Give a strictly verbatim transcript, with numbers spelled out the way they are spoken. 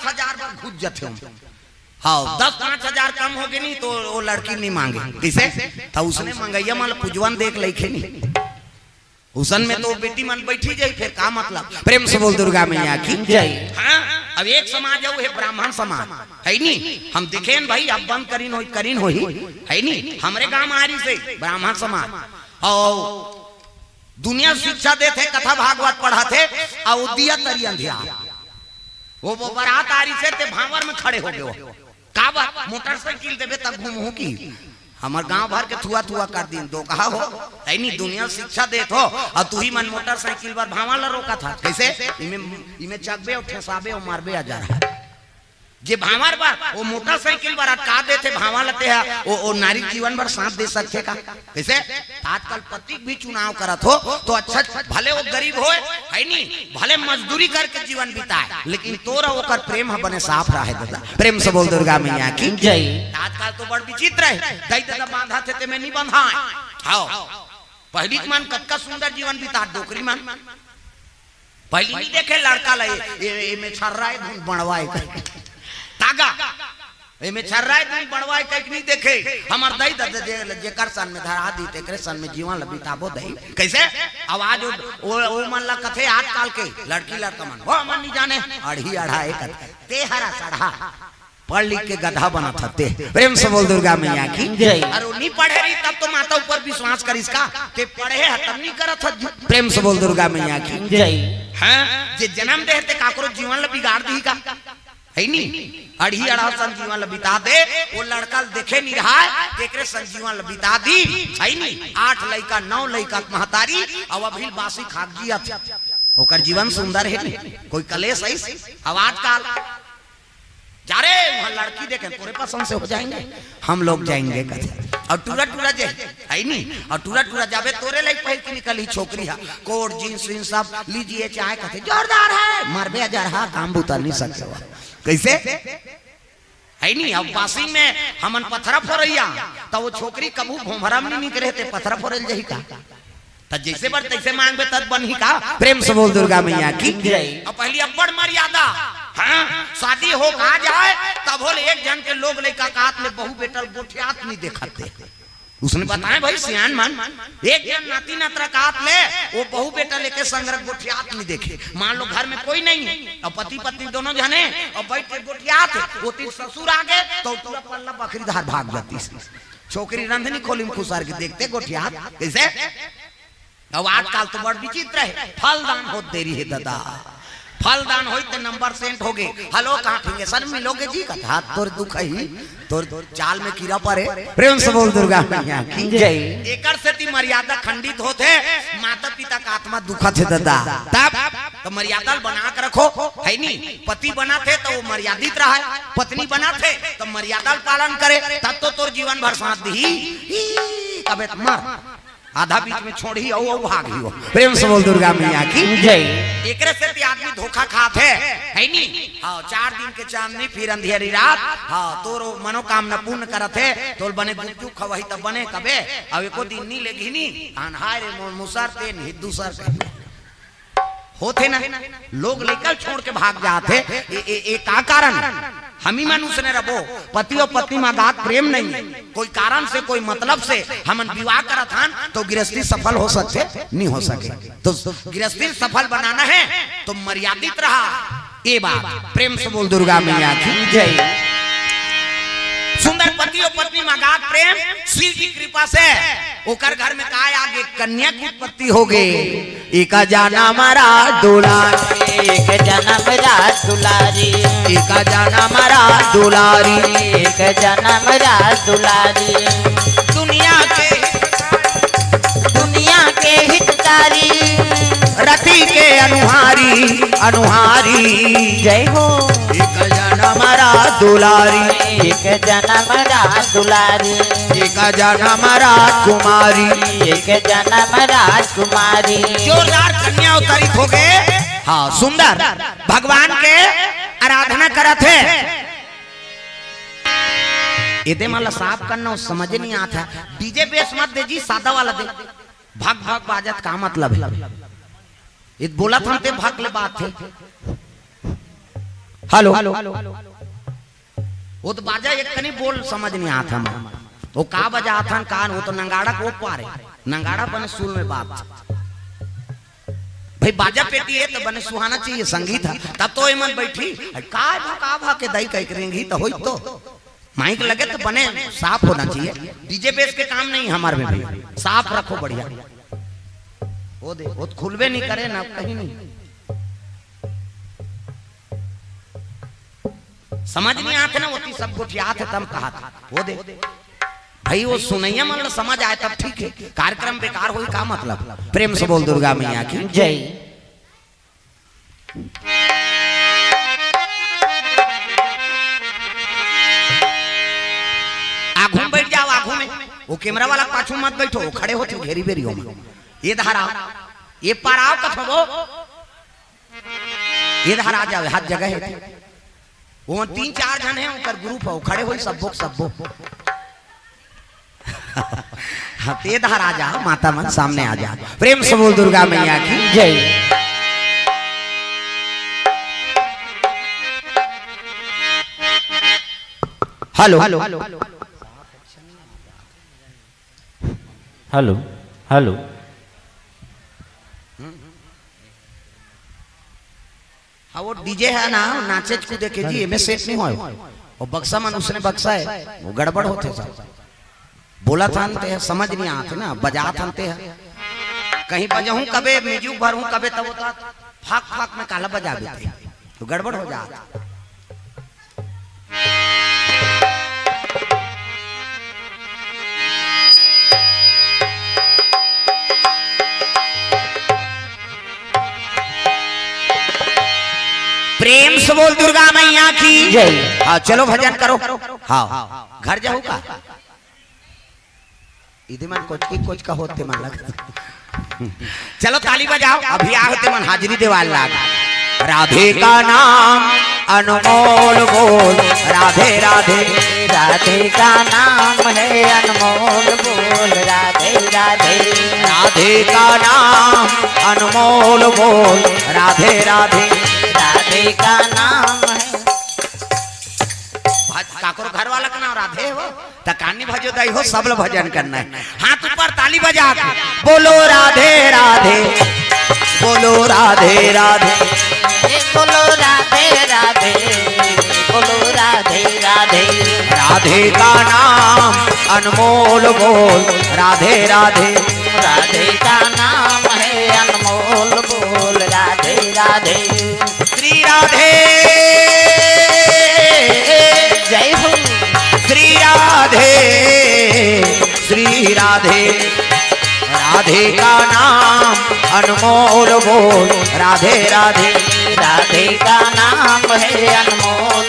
हजार बार घुस जथे ओमा। हाँ, दस पाँच हजार कम होगे नहीं तो वो लड़की नहीं मांगे। किसे? तो उसने मंगैया मन ल पुजवन देख लइखे नहीं। उसन में तो बेटी मन बैठी जाई, फिर का मतलब? प्रेम से बोल दुर्गा मैया की जय। हाँ, अब एक समाज अउ हे ब्राह्मण समाज, है नी? हम देखेन भाई, अब बंद करिन होई, करिन होई, है नी? हमरे गांव आरी से ब्राह्मण समाज, अउ दुनिया शिक्षा देथे, कथा भागवत पढ़ाथे, अउ दिया तरी अंधियार। वो, वो बरात आरी से ते भांवर में खड़े हो गयो। काबर? मोटरसाइकिल देबे तब घूमहूं की? हमर गांव भर के थुआ थुआ कर दिन दो कहा हो। तैनी दुनिया शिक्षा देत हो, अउ तुही मन मोटरसाइकिल बर भांवर ल रोकत हा। कैसे? इमे, इमे चकबे अउ ठेसाबे अउ मारबे हजार। जे भांवर बर वो मोटरसाइकिल बर अटका देथे, भांवर ल ते हा, वो, वो नारी जीवन भर साथ दे सकथे का? कैसे? आजकल पति भी चुनाव करत हो तो अच्छा, भले वो गरीब होय, है नी, भले मजदूरी करके जीवन बिताए, लेकिन तोरा ओकर प्रेम ह बने साफ रहे दादा। प्रेम से बोल दुर्गा मैया की जय। आजकल तो बड़ विचित्र है, दई दादा बांधा थे ते में नहीं बंधा। हाँ, पहली के मन कतका सुंदर जीवन बिता डोकरी मन। पहली नहीं देखे लड़का ला, ए, ए, ए में छर्रा है, धुन बड़वा है। तागा, ए में छर्रा है, धुन बड़वा है, कहीं नहीं देखे। हमर दई दद जे, जेकर सन में धरा दी, तेकरे सन में जीवन ल बिताबो दई। कैसे? आवाज ओ, ओ, ओ मन ला कथे आजकल के लड़की लड़का मन। वो मन नहीं जाने, अढ़ी अढ़ा एक कथे। ते हरा सढ़ा। पढ़ लिख के गधा बनत हते। प्रेम से बोल दुर्गा मैया की जय। अरे वो नहीं पढ़े रही तब तो माता ऊपर विश्वास करिस का? ते पढ़े ह तब नहीं करत ह। प्रेम से बोल दुर्गा मैया की जय। हाँ, जे जन्म दे ते काकरो जीवन ल बिगाड़ दी का? है नी? अढ़ी अढ़ा सन जीवन ल बिता दे, वो लड़का ल देखे नहीं रहा है, तेकरे सन जीवन ल बिता दी, है नी? आठ लइका, नौ लइका के महतारी, अब अभी बासी खाक जियत। ओकर जीवन सुंदर है नी? कोई कलेश है? अब आजकल जा रे, वहाँ लड़की देखे, तोरे पसंद से हो जाएंगे, हम लोग जाएंगे कथे। अउ टूरा टूरा जे है नी, अउ टूरा टूरा जाबे तोरे लाइक पहिर के निकली छोकरी हा, कोट जींस वींस सब लीजिए चाहे कथे, जोरदार है, मरबे हजार हा, काम बुता नहीं सकते हो। कैसे? है नी, अब बासी में हमन पथरा फोरैया, त वो छोकरी कभू भोंभरा में नहीं निकले, ते पथरा फोरल जही का? त जैसे बर तैसे मांगबे तब बनही का? प्रेम से बोल दुर्गा मैया की जय। अब पहली अब्बड़ मर्यादा, हाँ, शादी हो कहा जाए, तब होल एक जन के लोग लइका कात ले बहू बेटल गोठियात नहीं देखत दे। उसने बताए भाई सियान मन, एक जन नाती नतरा कात ले, वो बहू बेटल एके संग रख गोठियात नहीं देखे। मान लो घर में कोई नहीं है, अब पति पत्नी दोनों जने, अब बैठ के गोठियात है, वो तीन ससुर आ गए, तो पूरा पल्ला बखरी धार भाग जाती है। छोकरी रंधनी खोली में खुसार के देखते गोठियात, कैसे? अब आजकल तो बड़ विचित्र है, फलदान होत देरी है दादा। फलदान होई त नंबर सेंट होगे। हेलो, कहाँ फिंगे सर मिलोगे जी? कथा तोर दुख ही, तोर चाल में कीड़ा पड़े। प्रेम से बोल दुर्गा मैया की जय। एकर सेती मर्यादा खंडित होत है, माता पिता का आत्मा दुखत है दादा। तब तो मर्यादा ल बना के रखो, है नी? पति बना थे तो वो मर्यादित रहा है, पत्नी बना थे तो मर्यादा ल पालन करे, तब तो तोर जीवन भर साथ दी। ई, कबे त मर आधा बीच में छोड़ही अउ, अउ भागही हो। प्रेम से बोल दुर्गा मैया की जय। एकरे सेती आदमी धोखा खात है, है नी? हाँ, चार दिन के चांदनी फिर अंधेरी रात। हाँ, तोरो मनोकामना पूर्ण करत है, तोल बने गुपचुप खवही तब बने कबे, अब एको दिन नी लेगही नी। हाय रे मोर मुसर तेन ही दूसर कही। होथे ना, लोग लइका छोड़ के भाग जात हे। ए, ए, ए का कारण? हमी मन उसने रबो, पति अउ पत्नी मा गात प्रेम नहीं है, कोई कारण से, कोई मतलब से हमन विवाह करत हन, तो गृहस्थी सफल हो सकथे? नहीं हो सके। तो गृहस्थी सफल बनाना है, तो मर्यादित रहा। ये बात प्रेम से बोल दुर्गा मैया की जय। सुंदर पति अउ पत्नी मा गात प्रेम, शिव जी कृपा से ओकर घर में काय आगे, कन्या की उत्पत्ति हो गई। एका जनम रास दुलारी, एक जनम रास दुलारी, एका जनम रास दुलारी, एक जनम रास दुलारी। दुनिया के, दुनिया के हितकारी, रति के अनुहारी, अनुहारी। जय हो। एक जनम रास दुलारी, एक जनम रास दुलारी, एक जनम राजकुमारी, एक जनम राजकुमारी। जोरदार कन्या अवतरित हो गए। हाँ, सुंदर भगवान के आराधना करत हे। एदे मन ला साफ करना, वो समझ नहीं आता। डीजे बेस मत दे जी, सादा वाला दे। भक भक बाजत का मतलब है? ये बोलत हन ते भक ले बात हे। हेलो। वो तो बाजा एक कनी बोल समझ नहीं आत हे। वो का बजात हन कान, वो तो नंगाड़ा को पारे, नंगाड़ा बने सुर में बात। भाई बाजा पेटी हे तो बने सुहाना चाहिए, संगीत हे, तब तो एमन बैठी। का भा, का भा के दाई कह के रेंगी तो होई तो। माइक लगे तो बने साफ होना चाहिए। डीजे बेस के काम नहीं हमारे में भी, साफ रखो बढ़िया। वो दे, वो तो खुलबे नहीं करे ना कहीं नहीं। समझ नहीं आत हे ना, ओती सब गोठियात हे तब कहात हे। वो दे भाई, वो सुनैया मन ला समझ आए तब ठीक हे, कार्यक्रम बेकार होई का मतलब? प्रेम से बोल दुर्गा मैया की जय। आगू में बैठ जाओ, आगू में। वो कैमरा वाला पाछू मत बैठो, वो खड़े होते घेरी बेरी हो। ये धारा, ये पार आओ कथो वो। ये धारा आ जाओ, हाथ जगह हे। वो तीन चार झन हे, उनकर ग्रुप हे, वो खड़े होई सब्बो के सब्बो। हाँ, ते धारा आ जा, माता मन सामने आ जा। प्रेम से बोल दुर्गा मैया की जय। हेलो। हेलो। हेलो। हाँ, वो डीजे हे ना, नाचे कूदे के जी, एमे सेट नहीं होय। वो बक्सा मन उसने बक्सा हे, वो गड़बड़ होथे सब। बोलत हन ते ह, समझ नहीं आत हे ना, बजात हन ते ह। कहीं बजहूं कबे, म्यूजिक भरहूं कबे, तब वो तो फाक फाक में काला बजा देते, तो गड़बड़ हो जात। प्रेम से बोल दुर्गा मैया की जय। हाँ, चलो भजन करो। हाँ, घर जाहू का? इदे मन कोचकी कोचका होते मन लग। चलो ताली बजाओ, अभी आ होते मन हाजिरी देवाल लाग। राधे का नाम अनमोल बोल, राधे राधे। राधे का नाम है अनमोल बोल, राधे राधे। राधे का नाम अनमोल बोल, राधे राधे। राधे का नाम है। भज-, काकरो घर वाला का नाम राधे हो, त कानी भजो दाई हो, सब ल भजन करना हे। हाथ ऊपर ताली बजा के बोलो राधे राधे, बोलो राधे राधे। ए बोलो राधे राधे, बोलो राधे राधे। राधे का नाम अनमोल बोल, राधे राधे। राधे का नाम है अनमोल बोल, राधे राधे। श्री राधे। जय हो। श्री राधे, श्री राधे। राधे का नाम अनमोल बोल, राधे राधे। राधे का नाम है अनमोल